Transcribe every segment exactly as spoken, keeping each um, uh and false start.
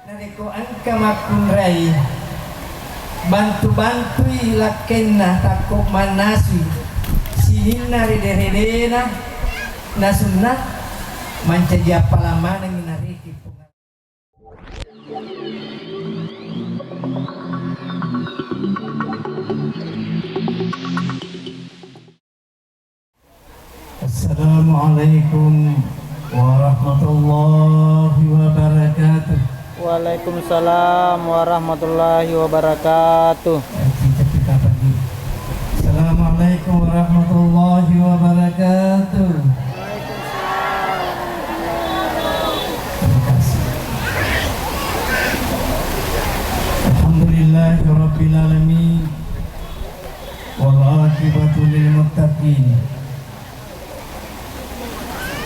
Narekko engka makkunrai, bantu-bantui lakkainna takko mannasui sininna rede-redena nasunna, mancaji appalang manengngi narekki Puang. Assalamualaikum warahmatullahi wabarakatuh. Waalaikumsalam warahmatullahi wabarakatuh. Assalamualaikum warahmatullahi wabarakatuh. Terima kasih. Alhamdulillahirabbil alamin. والعاقبة للمتقين.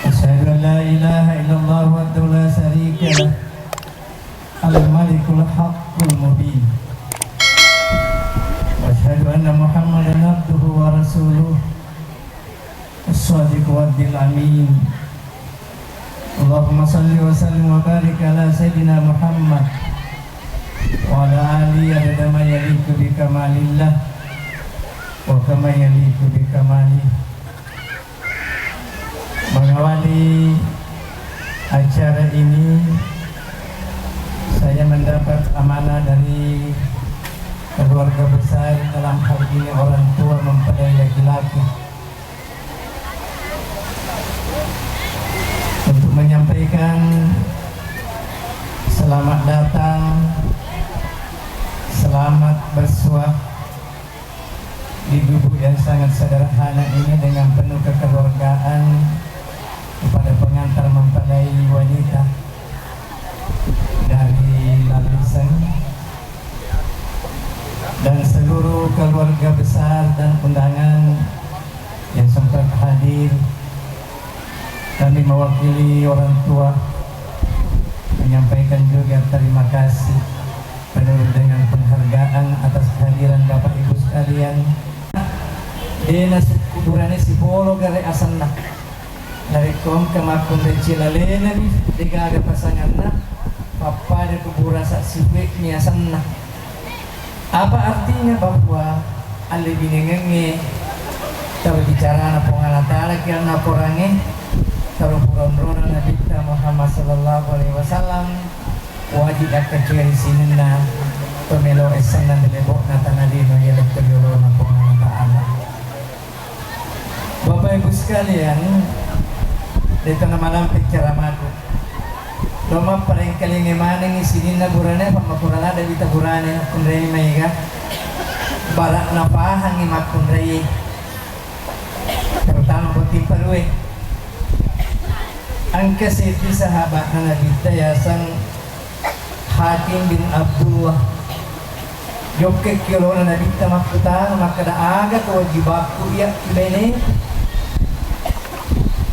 أشهد أن لا إله إلا الله وحده لا شريك له، الملك الحق المبين. وأشهد أن محمدا عبده ورسوله، الصادق الوعد الأمين. اللهم صل وسلم وبارك على سيدنا محمد وعلى آله عدد ما يليق بكمال الله وكما يليق بكماله. Mengawali acara ini, saya mendapat amanah dari keluarga besar, dalam hal ini orang tua mempelai laki-laki, untuk menyampaikan selamat datang, selamat bersuah di gubuk yang sangat sederhana ini dengan penuh kekeluargaan kepada pengantar mempelai wanita dari Laliseng dan seluruh keluarga besar dan undangan yang sempat hadir. Kami mewakili orang tua menyampaikan juga terima kasih penuh dengan penghargaan atas kehadiran Bapak Ibu sekalian. Dena sukku burane sipolo gare asenna. Narekko engka makkunrai cilalena mi, degaga pasanganna, pappada kuburasa sifue'mi asenna. Apa artinya bahwa allebinengengnge tau bicarana Puang Allah Ta'ala ki anna korangnge, tau pura onrona Nabitta Muhammad sallallahu alaihi wasallam, wajib yakkacuai sininna to melo essenna ri lebo'na tana lino iya lettu riolona Puang Allah Ta'ala. Bapak Ibu sekalian, de' to namalampe ceramaku. Lo mapparengkalinge manengngi sininna burane, pammakurang ada wita burane, makkunrai maega. Bara' napahangngi makkunrai, terutama botting parue. Engka seddi sahabatna Nabitta yaseng Hakim bin Abdullah. Jokkekki olona Nabitta makkutana makkeda, "Aga kewajibakku iya ki bene?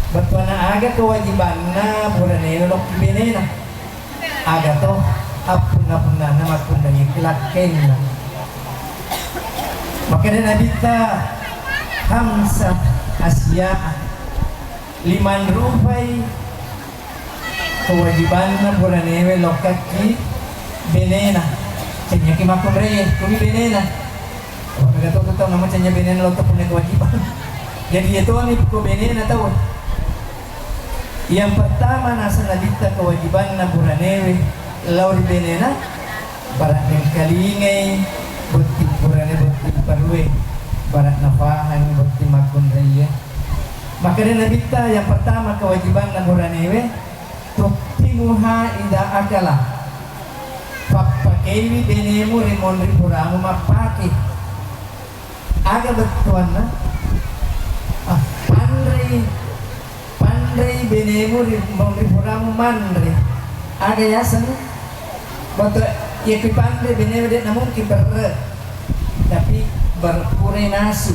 Bettuanna aga kewajibanna buranewe lokki benena? Aga to appunna-punnanna makkunrai ki lakkainna?" Makkeda Nabitta, "Khamsa asya'a." Limanrupai kewajibanna buranewe lokkakki benena. Cennaki makkunraie, kumi benena. Maga to tau namacennya benena lo teppunna kewajiban. Jadi, iya tomi ko benena tau. Yang pertama, naseng Nabitta kewajibanna buranewe lao ri benena, bara' mengkalingai botting burane, botting parue, bara' napahangi botting makkunraie. Makkeda Nabitta, yang pertama kewajibanna buranewe, "Tut'imuha idza akala." Pappakeiwi benemu ri monri puramu mappake. Aga bettuanna? Ah, panrei, panrei benemu ri monri puramu manre. Aga yaseng? Batu, iya kipanre benewe de' namungkin berre, tapi berpure nasu.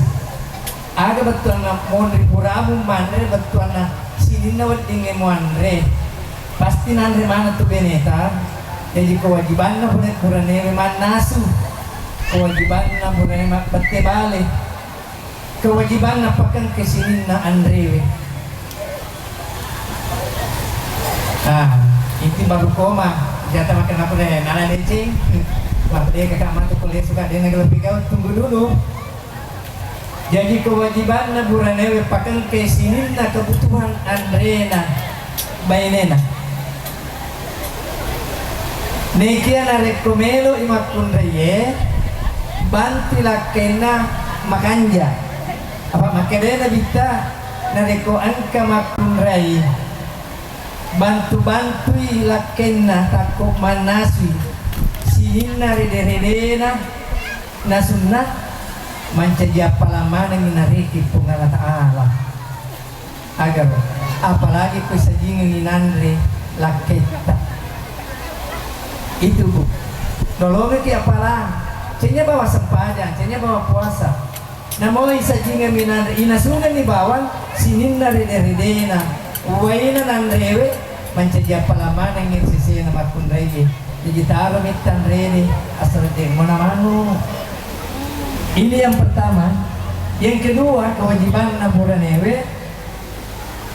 Aga bettuanna monri puramu manre, bettuanna sininna weddingnge muanre, pasti nanre maneng tu beneta. Jaji kewajibanna pura-, puranewe mannasu, kewajibanna puranewe mabbette bale. Kewajibanna pakengke sininna anrewe. Ah, itu baru koma. Jata makan aku deh, nala deceng. Wah, deh, kakak matu kuliah suka deh, nagelepi kau, tunggu dulu. Jaji kewajibanna buranewe pakengke sininna kebutuhan anrena bainena. Nekia narekko melo i makkunraie, bantu lakkenna makanja. Apa makkedai Nabitta, narekko engka makkunrai, bantu-bantui lakkenna takko mannasui sininna rede-redena nasunna, mancaji appalang manengngi narekeng Puang Allah Ta'ala. Agaro, apalagi ko isajingengngi nanre lakketta. Itu, Bu. Nolongeki appalang. Cenya bawa sempajang, cenya bawa puasa. Namo isajingengngi nanre, inasungenni bawang sininna rede-redena. Uwaina nanrewe, mancaji appalang manengngi sesena makkunraie. Jaji taro mitta anrene, asal de mona manu. Ini yang pertama. Yang kedua, kewajibanna buranewe,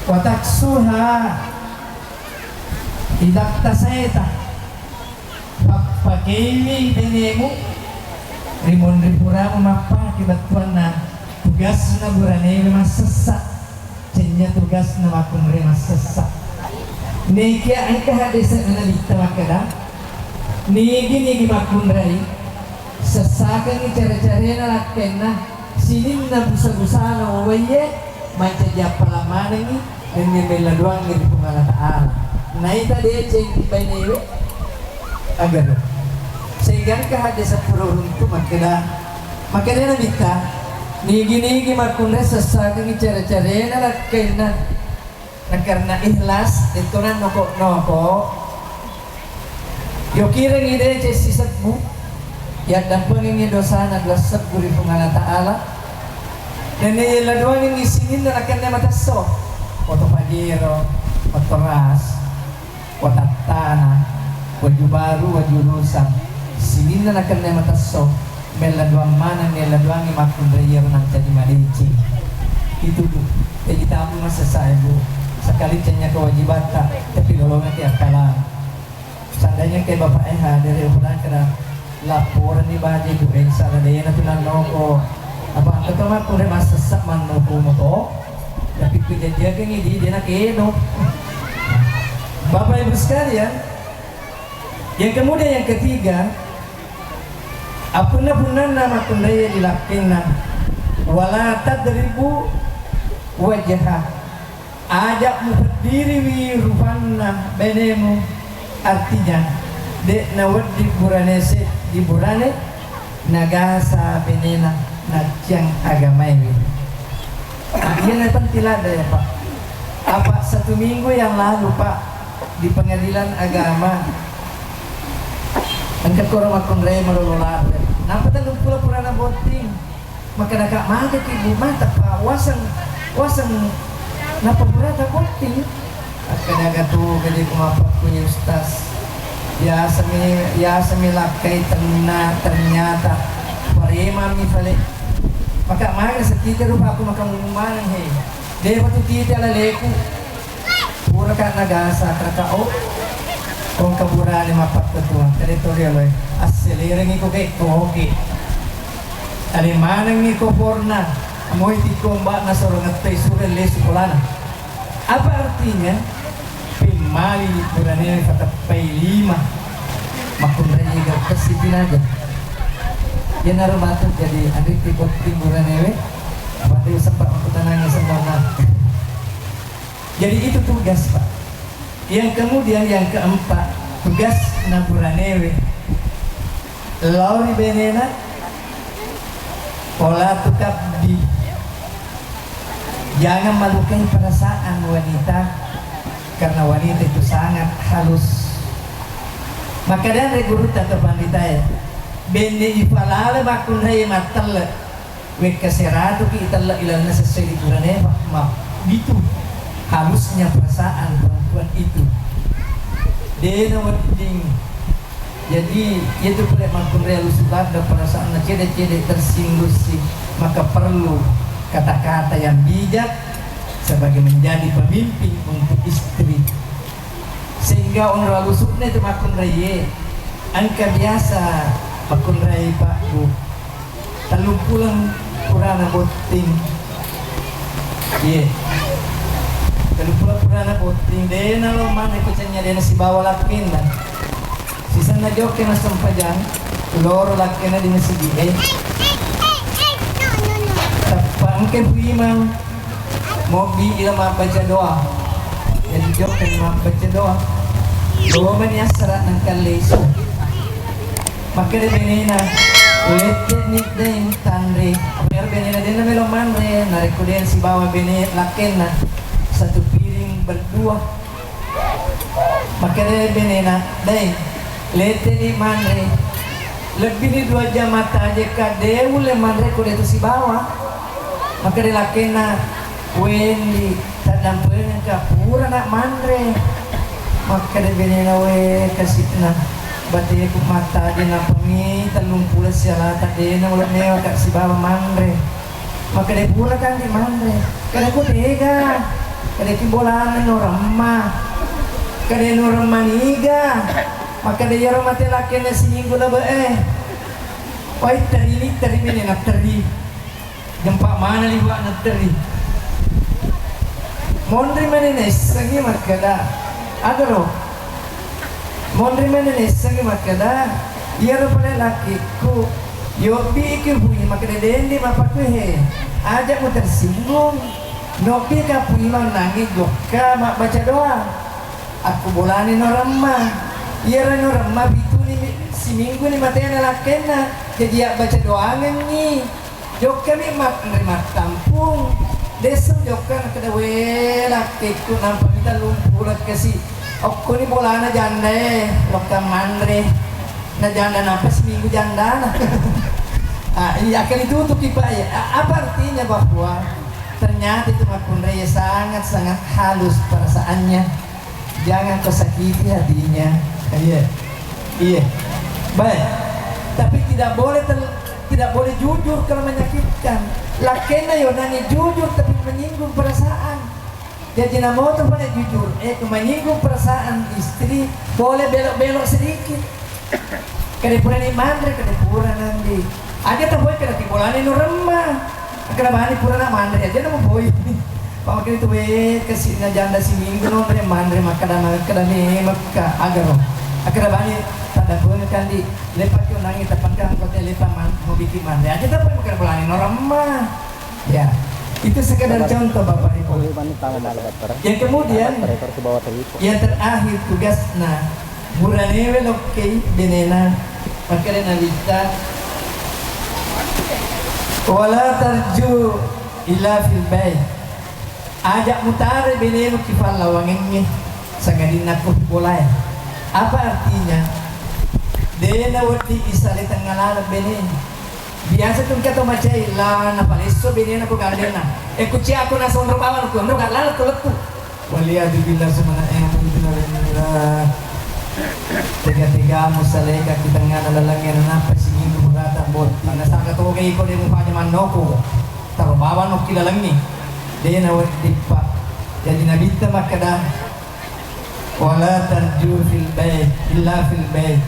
wataksuha idaktasaita, pappakeiwi benemu ri monri puramu mappake bettuanna tugasna buranewe massessa. Cennya tugasna makkunrai massessa. Nekia engka haddese'na Nabitta makkeda, nigi-nigi makkunrai, sessakengngi care-carena lakkenna, sininna busa-busana uwaiye, mancaji appalang manengngi, nennia mella doangngi ri Puang Allah Ta'ala. Naita deceng ri bainewe, Agaro. Sehingga engka hadde seppulo runtu makkeda, makkeda Nabitta, nigi-nigi makkunrai sessakengngi care-carena lakkenna. Nakarena ikhlas, de'to nannoko-noko. Yokirengngi deceng sisebbu, yaddampengengngi dosana dua sebbu ri Puang Allah Ta'ala. Nennia yella doangengngi sininna lakkenna matesso. Oto Pajero, oto Ras. Watattana, waju baru, waju rusa, sininna nakenna matesso, mella doang maneng, mella doangngi makkunrai iyaro nancaji madeceng. Itu, Bu. Jaji tamu massessa e, Bu. Sekali cennya kewajibatta, tapi lolongaki appalang. Seandainya ke Bapak E H dari Uhudan kena Lapporenni baje ku, eh, sala dena tu nannoko. Apa engka to makkunrai massessa mannoko moto. Tapi kejadian ini di dena kedo. Bapak Ibu sekalian, yang kemudian yang ketiga, apunna-punnanna makkunrai di lakkenna, wala tadribu wajha. Aja' mupeddiriwi rupanna benemu, artinya, de' nawedding burane seddi burane nagasa benena nacciang agamaewe. Nah, iyana penting ladde ya, Pak. Apa satu minggu yang lalu, Pak, di pengadilan agama, engka koro makkunrai malolo ladde. Napa tellung pulo purana botting? Makkedaka, "Magaki, Bu, mantap, Pak. Waseng, waseng napa burata botting?" Akkeda, "Aga tu, gede ku mappakkuye, Ustaz. Biasami, biasami lakkai tenna, ternyata paremami fale." Maka maga setite rupa aku makan maneng, he. Depa tu tite ala leku. Puraka nagasa, kaka, oh, kong kaburane mappakketuang, kade to riolo e, asselerengi ko ke, ko oke. Ale manengi ko porna, moi tikko mbak nasoro ngettai sure le sekolana. Apa artinya? Pemmali burane fateppai lima. Makkunrai ga kesi pinaja. Yenaro matu jadi anriti botting buranewe. Apa dia sempat aku tenangi sebenarnya. Jadi itu tugas, Pak. Yang kemudian yang keempat, tugas naburanewe. Lao ri benena, pola tukabbi. Jangan melukai perasaan wanita, karena wanita itu sangat halus. Maka dari guru atau pandita ya, benne ipalale makkunrai matelle. Wekka seratuki itelle ilalenna sessai liburanna, ma-, ma-, bitu. Halusnya perasaan perempuan itu. Dena wedding. Jadi, itu pole makkunrai alusu ladde perasaanna cede-cede tersinggung sih. Maka perlu kata-kata yang bijak sebagai menjadi pemimpin untuk istri. Sehingga Onro alusu'na tu makkunraie. Engka biasa makkunrai Pak Bu. Tellumpuleng purana botting. Iye. Tellumpuleng purana botting. Dena lo manre ko cennya dena sibawa lakkenna. Sisenna jokke na sempajang, loro lakkenna di masigi e. Tappa engka puimang. Mobbi ila mabbaca doa. Jadi jokkani mabbaca doa. Domani assara nangkalle isu. Makkeda benena, lette'ni deng tanre. Apa ero benena dena melo manre, narekko dena sibawa bene lakkenna satu piring berdua. Makkeda benena, "Daeng, lette'ni manre. Lebbini dua jam mattajekka, de ulle manre ko detu sibawa." Makkeda lakkenna, "Wendi, taddampengengka, purana manre." Makkeda benena, "We, kasi'na bateku mattaje, napami tellumpulo sialata dena ulle mewaka sibawa manre." Makkeda pura kandi manre. Kada ku tega. Kada ki bolana no remma. Kada no remma niga. Makkeda iyaro mate lakkenna siminggu lebe e. Wai teri ni teri mene na teri. Jempa mana liwa na teri. Monri mene nessengi makkeda. Agaro. Monri mene nessengi makkeda, iyaro pale lakkiku, yobbi iki bui makkeda dendi mapakku he, aja mu tersinggung, nobbi ka pui mannangi jokka mabbaca doa. Aku bolani no remma, iyaro no remma bituni mi-, siminggu ni matena lakkenna, jaji abbaca doangengngi. Jokkami mat-, ri mattampung. Desso jokka nakkeda, "We, lakkekku, nampami tellumpulo kasi. Okkoni bolana jandae, lokka manre." Na janda nampa siminggu jandana. Ah, iya, akkali tutuki, Pak, ya. A-, apa artinya bahwa ternyata itu makkunrai sangat-sangat halus perasaannya. Jangan kau sakiti hatinya. Iya. Iya. Baik. Tapi tidak boleh ter-, tidak boleh jujur kalau menyakitkan. Lakena yo nangi jujur tapi menyinggung perasaan. Jadi namo tu pada jujur, eh, menyinggung perasaan istri, boleh belok-belok sedikit. Kada purani manre, kada pura nandi. Aja ta boy kada tibolani no remma. Kada bani purana manre aja namo boy. Pamakani tu we kasi na janda siminggu no re manre makkada makkada me makka agaro. Akkada bani pada pura kandi lepa ki nangi tapangka kote lepa man, mau bikin manre. Aja ta boy makkada bolani no remma. Ya, itu sekedar contoh, Bapak Ibu. Yang kemudian, yang terakhir tugasna, buranewe lokkei benena, makkeda Nabitta, "Wala tarju illa fil bait." Aja mutare benemu ki pallawangengnge, sangadinna ko bolae. Apa artinya? Dena wedding isale tengnga laleng benena. Biasa tu engka to macai la napalesso benena ko gallenna. E kuci aku nasonro bawang ku onro ka laleng ko lettu. Waliyadu billah sumana e billah. Tega-tega musaleka ki tengngana lalengnge nanappa siminggu berata botti. Nasaka toga iko de mupaja mannoko. Taro bawang nokki lalengnge. Dena wedding pa. Jadi Nabitta makkeda, "Wala tarju fil bait, illa fil bait."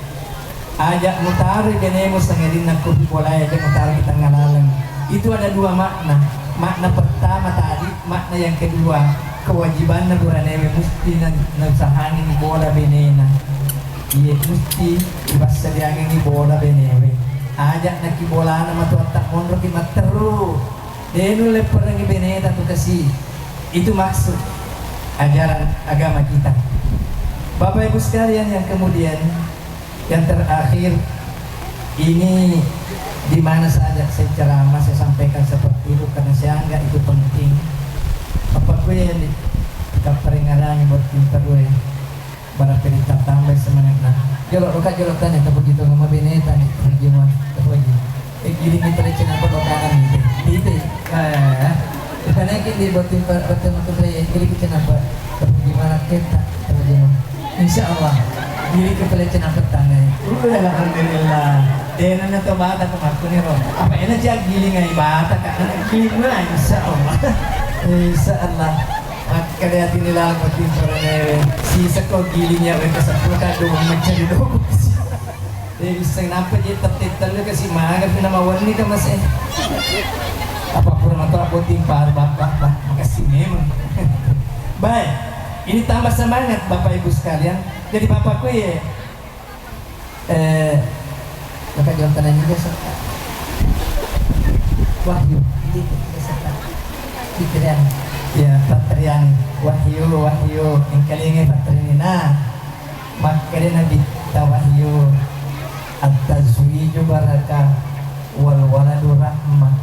Aja mutaroi benemu sangadinna ko bolae, aja mutaroi di tengah laleng. Itu ada dua makna. Makna pertama tadi, makna yang kedua, kewajibanna buranewe musti na-, nausahangi bola benena. Iye, musti ipassadiangengi bola benewe. Aja naki bolana matuatta monroki matteru. De nulle perengi beneta tu kasi. Itu maksud ajaran agama kita. Bapak Ibu sekalian yang kemudian, yang terakhir, ini di mana saja saya ceramah, saya sampaikan seperti itu karena saya anggap itu penting. Apa gue yang di-, kaparengarangi buat pinter gue. Barang peri tattambai semangatna. Jolo, roka jolo tanya, tapuji tu mama bene tanya, tapuji ma, tapuji. Eh, giling itu lecce nampa dokanan itu. Itu. Eh, bukannya ki di buat timpa, buat timpa tu saya, giling itu nampa. Tapuji ma rakyat, tapuji ma. Insya Allah. Giling itu lecce nampa tanya. Uh, alhamdulillah. Dena na to bata ko makku ni ro. Apa enak sih giling ai bata kak? Giling ma, insya Allah. Insya Allah. Mak-, Kada atini laleng botting paranewe. Siseko giling ya weka seppulo kado mencari dogo. Eh, bisa nampa je tette tellu kasi maga pina mawenni ka mase. Apa pura matoa botting paru bapak, bah, makasih memang. Baik, ini tambah semangat Bapak Ibu sekalian. Jadi bapakku ya, Eh, maka jawab tanya juga, Sokka. Wahyu, ini juga, Sokka. Fitriani. Ya, Patriani. Wahyu, Wahyu. Engkalingai Patriani. Nah, makkeda Nabitta Wahyu, "At-tazwiju barakah wal waladu rahmah."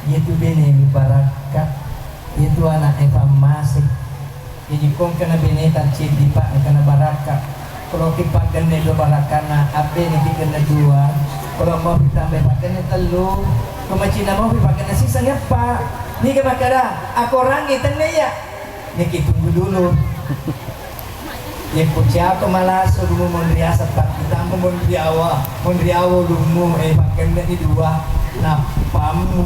Iyatu bene barakka, iyatu ana'e pammase. Jaji ko engkana beneta ceddi, Pak, engkana barakka. Ko loki paggenne dua barakkanna, abbeneki genne dua. Ko lo maupi tambai paggenne tellu. Ko macina maupi paggenne siseng eppa. Niga makkeda, akorangngi tenne iya. Niki tunggu dulu. Yekko ciato malaso dulu monri asa, Pak, ditambah monri awa. Monri awa dulu, eh, paggenne ni dua. Nappamu.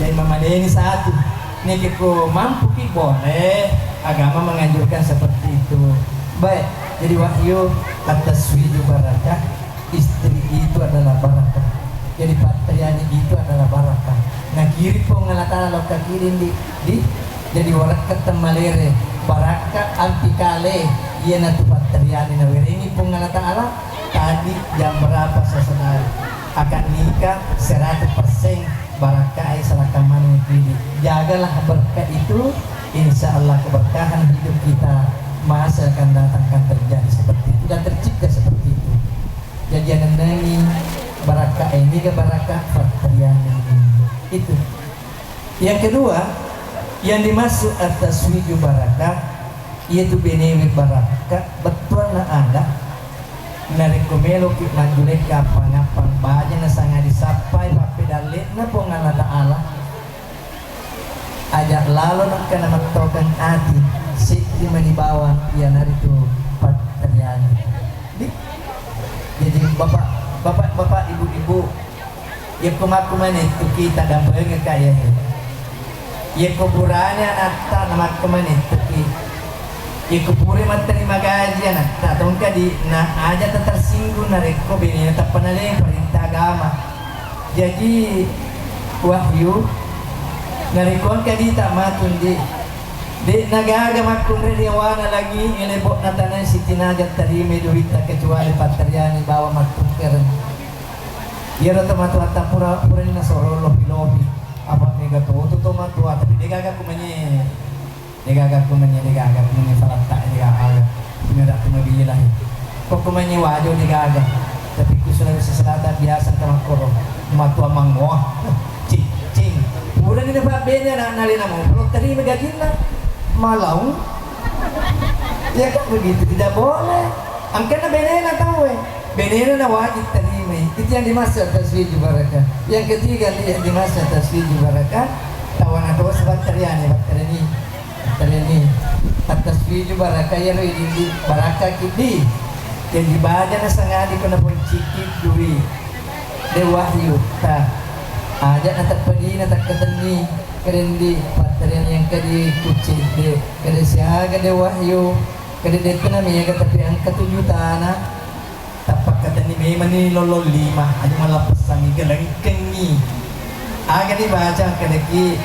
Jadi mamadeni satu. Niki ko mampuki boleh, agama menganjurkan seperti itu. Baik, jadi wahyu, at-tazwiju barakah, istri itu adalah barakah. Jadi Patriani itu adalah barakah. Nakiri Puang Allah Ta'ala lokka kiring di, di, jadi warakka temmalere, barakka antikale, iyanatu Patriani nawerengi Puang Allah Ta'ala. Tadi jam berapa saudara? Akad nikah seratus persen barakkai, salakka maneng kidi. Jagalah berkat itu, insya Allah keberkahan hidup kita masa akan datang akan terjadi seperti itu dan tercipta seperti itu. Jadi anenneni barakka ini ke barakka Patriani itu. Yang kedua, yang dimaksud at-tazwiju barakah, iyatu benewe barakka, bettuanna aga, narekko meloki majjulekka appang-appang baja nasangadi sappai pappedalle'na Puang Allah Ta'ala, aja lalo nakkana mattokeng ati, seddi mani bawang, iyanaritu Patriani. Di-, jadi bapak, bapak, bapak, ibu-ibu, Yekko makkumanettuki tadampengekka iyahe. Yekko purani anatta namakkumanettuki. Yekko pura matterima gaji anatta tongka di na aja tatersinggung narekko benena tappa naleng parenta agama. Jaji Wahyu, narekko engka dita matun di, de'na gaga makkunrai ri yawana langi, lebo'na tanai sitinaja tarimai duitta kecuali Patriani bawa mattungkereng. Iyaro tomatoatta pura, purani nasoro lopi-lopi. Apa mega toto tomatoa, tapi degaga kumanye, degaga kumanye, degaga kumanye falatta, degaga. Meda kumabila. Ko kumanye wajo degaga. Tapi ku Sulawesi Selatan biasa kamakkoro. Matua mangoa. Cing, cing. Purani napabbene ana'na lena mau, lo terima gajinna. Malau. Ya kan begitu, tidak boleh. Angkana benena tauwe. Benena na wajib tarimai. Itu yang dimaksud tazwiju barakah. Yang ketiga, yang dimaksud tazwiju barakah, tawana to sebatteriane, batteriani. Batteriani. At-tazwiju barakah, ya, ri dindi barakah kidi. Jadi baja nasangadi kuna ponciki dui. De Wahyu, ta. Aja na teppadina takkatenni, kedendi, batteriani yang kedi kucing de. Kede siaga de Wahyu. Kede dettena mega tapi angka tujuh tana. Tappakkatenni memani lollong lima, aja mallappessangi, gelengkengi. Aga ni baca kedeki,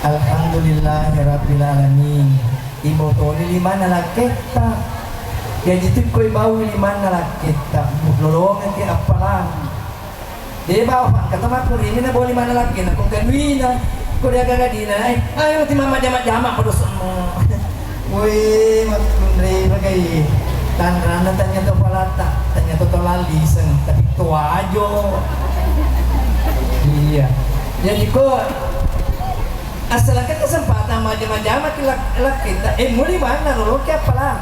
"Alhamdulillahirabbil alamin." Ibo toni limanna lakketta. Jaji tu koi bau limanna lakketta, lolongeng ki appalang. De bau, Pak, kata makkurini na boli mana lagi na, ko gaduina, ko dia gaga dina, eh, ayo ti mama jama-jama pada semua. Woi, makkunre bagai. Tanrana tanya to palata, tanya to tolali seng, tapi to ajo. Iya. Jadi ko asal kesempatan majama-jama ki lak-, lakketta, eh, muli mana lolo ki appalang.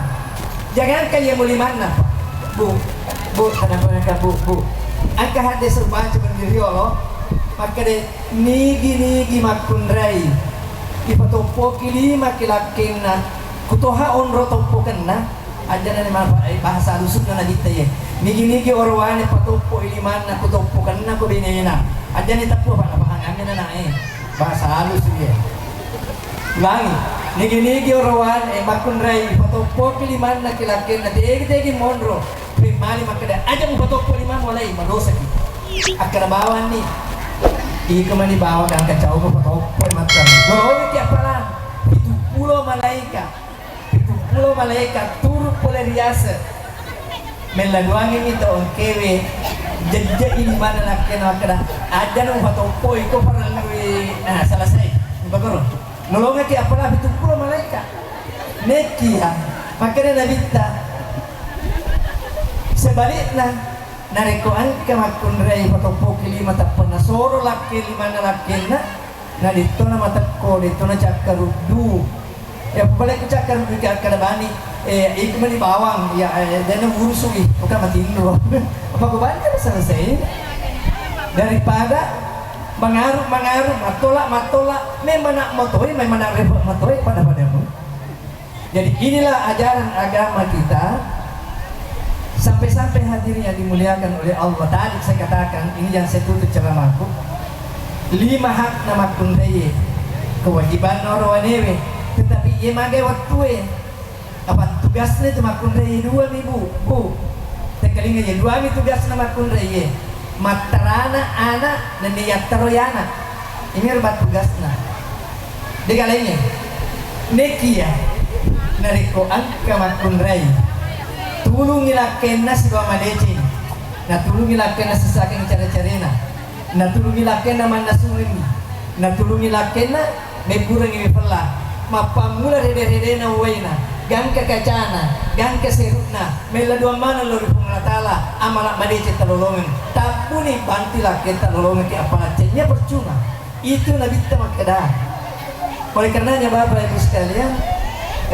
Jangankan iya muli manna, Bu, Bu, kenapa engka Bu, Bu? Engka hadde serbaca pendiriolo, makkeda nigi-nigi makkunrai ipatoppoki lima ki lakkenna, kutoha onro toppokenna, ajana ni mapa-, eh, bahasa halusukna nabitta iye. Nigi-nigi orowane patoppo i limanna, kutoppokenna ko benena. Ajana ni teppu apa napahang amena nae. Bahasa halus iye. Ulangi. Nigi-nigi orowane makkunrai ipatoppoki limanna ki lakkenna, tegi-tegi monro, ri mali makkeda, "Aja mupatoppo limamu alai, madosaki." Akkeda bawanni, iko mani bawang gangka cauko patoppo makkeda, "Dolomi ki appalang, pitu pulo malaika, pitu pulo malaika turu pole riase." Mella duangi mi to engkewe, jejjei limanna lakkenna makkeda, "Aja mupatoppo, iko parellui, ah, selesai." Bagoro. Nolongekki appalang pitu pulo malaika. Nekkiya, makkeda Nabitta, sebalikna, narekko engka makkunrai patoppoki lima tappa nasoro lakke limanna lakkenna, na dettona matekko, dettona cakkaruddu. Ya, pale ku cakkaruddu ki akkeda bani, eh, iko mani bawang, ya, eh, dena murusuki, bukan matinro. Apa ku bantu selesai? Daripada mangaru-mangaru, mattola-mattola, memang nak matoi, memang nak repot matoi, pada-padamu. Jadi inilah ajaran agama kita. Sampai-sampai hadirin yang dimuliakan oleh Allah, tadi saya katakan, ini yang saya tutup ceramahku, lima hakna makkunraie, kewajibanna orowanewe, tetapi iye magai wattue. Apa tugasna itu makkunrai dua mi, Bu? Bu, tekkalinga ye, dua mi tugasna makkunrai ye. Mattarana ana nenni yattaro yana. Ini rupa tugasna. Dega lainnya. Nekia narekko engka makkunrai, tulungi lakkenna sibawa madeceng. Natulungi lakkenna sisakeng care-carena. Natulungi lakkenna mannasungenni. Natulungi lakkenna mebburengngi mefella. Mappammula rede-redena uwaina, gangka kacana, gangka serukna, mella dua maneng lao ri Puang Allah Ta'ala, amala madeceng talolongeng. Tabbuni banti lakketta lolongekki, apalaccennya percuma. Itu Nabitta makkeda. Oleh karenanya, Bapak Ibu sekalian,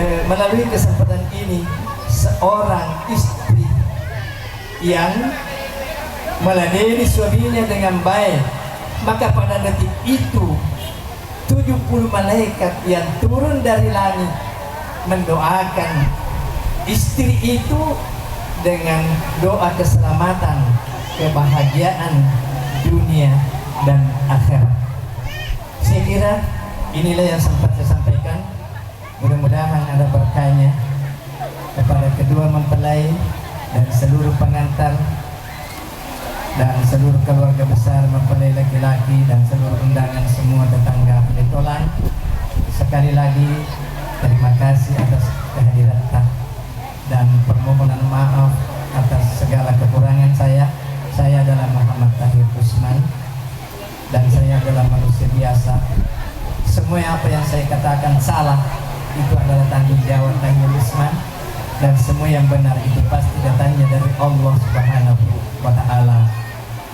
eh, melalui kesempatan ini, seorang istri yang meladeni suaminya dengan baik, maka pada detik itu tujuh puluh malaikat yang turun dari langit mendoakan istri itu dengan doa keselamatan, kebahagiaan dunia dan akhirat. Saya kira inilah yang sempat saya sampaikan. Mudah-mudahan ada berkahnya kepada kedua mempelai dan seluruh pengantar dan seluruh keluarga besar mempelai laki-laki dan seluruh undangan semua tetangga Letolan. Sekali lagi, terima kasih atas kehadiran dan permohonan maaf atas segala kekurangan saya. Saya adalah Muhammad Tahir Usman dan saya adalah manusia biasa. Semua apa yang saya katakan salah, itu adalah tanggung jawab Tahir Usman, dan semua yang benar itu pasti datangnya dari Allah Subhanahu wa Ta'ala.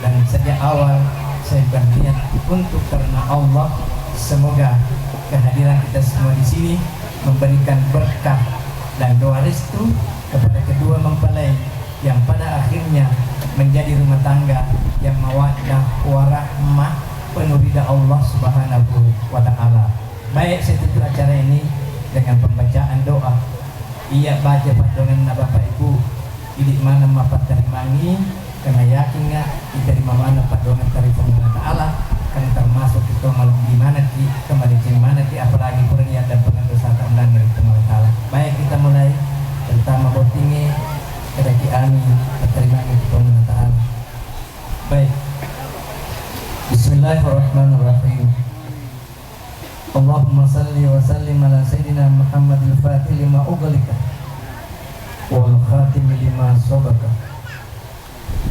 Dan sejak awal saya berniat untuk karena Allah. Semoga kehadiran kita semua di sini memberikan berkah dan doa restu kepada kedua mempelai yang pada akhirnya menjadi rumah tangga yang mawaddah warahmah, penuh ridha Allah Subhanahu wa Ta'ala. Baik, saya tutup acara ini dengan pembacaan doa. Iya baca paddoangenna Bapak Ibu, idi maneng mappattarimangngi, karena yakinga iterima maneng paddoangetta ri Puang Allah Ta'ala, karena termasuk kita malebbi manekki, kemadeceng manekki, apalagi purani yaddampengeng dosata undang ri Puang Allah Ta'ala. Baik, kita mulai, terutama bottingnge, kedaki amin, terima kasih Puang Allah Ta'ala. Baik. Bismillahirrahmanirrahim. Allahumma salli wa sallim ala sayyidina Muhammadil fatih lima ughliqa wal khatim lima sabaqa.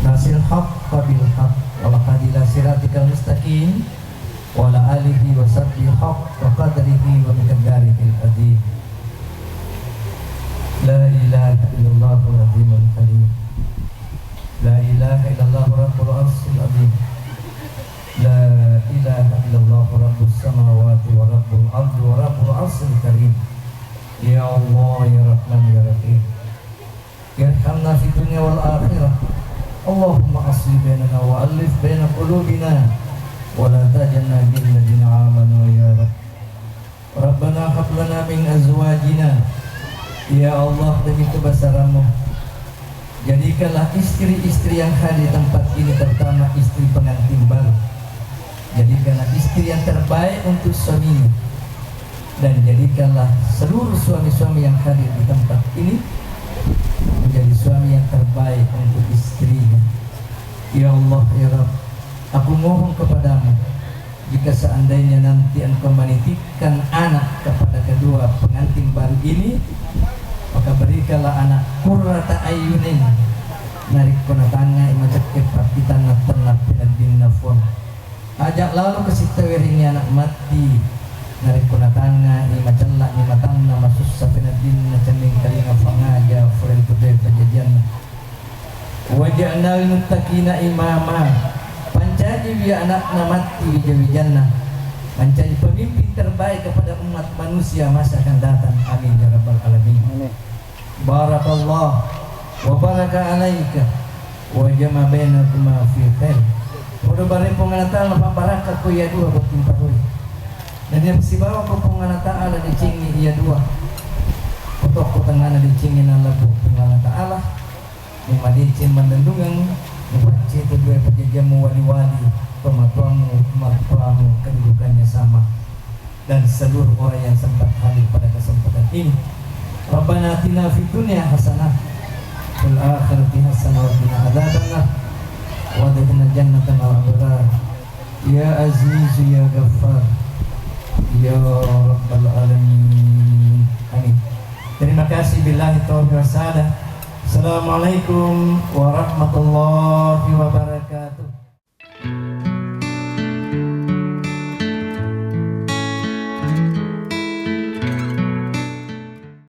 Nasil haqqa bil haqq wal hadi ila siratikal mustaqim. Wa ala alihi wa sahbihi haqqa qadrihi wa miqdarihil azim. La ilaha illallahul azimul halim. La ilaha illallah rabbul arsyil azim. La ilaha illallah rabbus samawati wa rabbul ardi wa rabbul arsyil karim. Ya Allah, ya Rahman, ya Rahim. Irhamna fid dunya wal akhirah. Allahumma aslih bainana wa allif baina qulubina wa la taj'alna ghillan lil ladzina amanu ya Rabb. Rabbana hab lana min azwajina. Ya Allah, demi kebesaranmu, jadikanlah istri-istri yang hadir di tempat ini, terutama istri pengantin baru, jadikanlah istri yang terbaik untuk suaminya. Dan jadikanlah seluruh suami-suami yang hadir di tempat ini menjadi suami yang terbaik untuk istrinya. Ya Allah, ya Rabb, aku mohon kepadamu, jika seandainya nanti engkau menitipkan anak kepada kedua pengantin baru ini, maka berikanlah anak qurrata ayunin, narekko natangngai macekke pakkitanna tenna peneddinna Puang. Aja lalo kasitta weringi anak matti, narekko natangngai macella'ni matanna, masussa peneddinna, cenningkalinga fangaja, fureng tudoi pajajianna. Waj'alna lil muttaqina imama, pancajiwi anakna matti wija-wijanna, mancaji pemimpin terbaik kepada umat manusia masa akan datang. Amin ya rabbal alamin. Amin. Barakallah wa baraka alaika wa jama bainakuma fi khair. Podo bare Puang Allah Ta'ala, pabbarakakko iya dua botting paroi. Dan iya sibawa ko Puang Allah Ta'ala decengi iya dua. Potokko tengana decengi nalebbu Puang Allah Ta'ala. Mumadeceng mannennungeng, mupacce tu dua pajajiammu wali-wali, tomatoammu, mertuamu, kedudukannya sama. Dan seluruh orang yang sempat hadir pada kesempatan ini. Rabbana atina fid dunya hasanah, fil akhirati hasanah wa qina adzabannar, wa adkhilna jannata ma'al abrar. Ya Aziz, ya Ghaffar, ya Rabbal Alamin. Amin. Terima kasih. Billahi taufiq wassadah. Assalamualaikum warahmatullahi wabarakatuh.